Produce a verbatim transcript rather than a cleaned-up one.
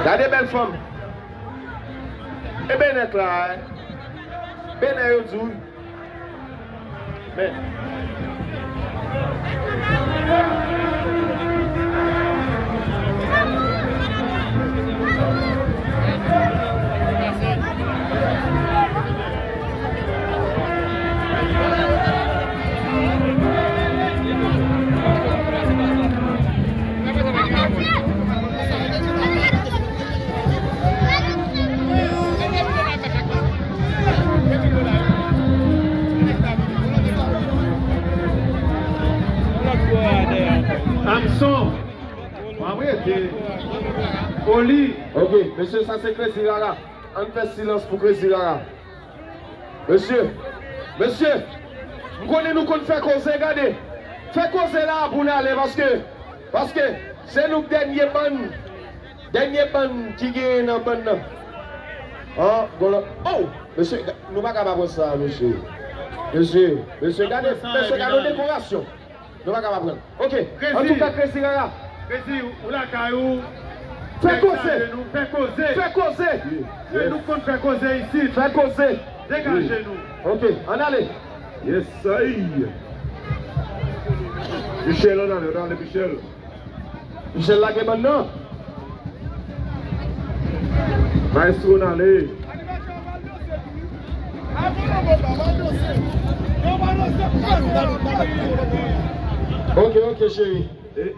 Gade bèl fanm. E Benèt la, eh. Benèt yo di w. Men. Amson. Mwen rete. Oli. Ok, mesye, sa se Crazy Rara. Ann fè silans pou Crazy Rara. Mesye, mesye, m konnen nou konn fè koze, gade. Fè koze la pou n ale, paske, paske se nou k dènye bann, dènye bann ki genyen nan bann nan. An, bon, oh, mesye, nou pa ka pa pran sa, mesye. Mesye, mesye, gade, mesye, gade yon dekorasyon. Nou pa ka pa pran. Ok. Crazy. Antouka, Crazy Rara. Crazy, ou lakay ou. Fè koze. Degaje nou, fè koze. Fè koze. Se nou k konn fè koze isit. Fè koze. Degaje nou. Ok, ann ale. Yes, sir. Michel, ann ale, ann ale, Michel. Michel lage bann nan. Maestro, ann ale. Ok, ok, cheri. E,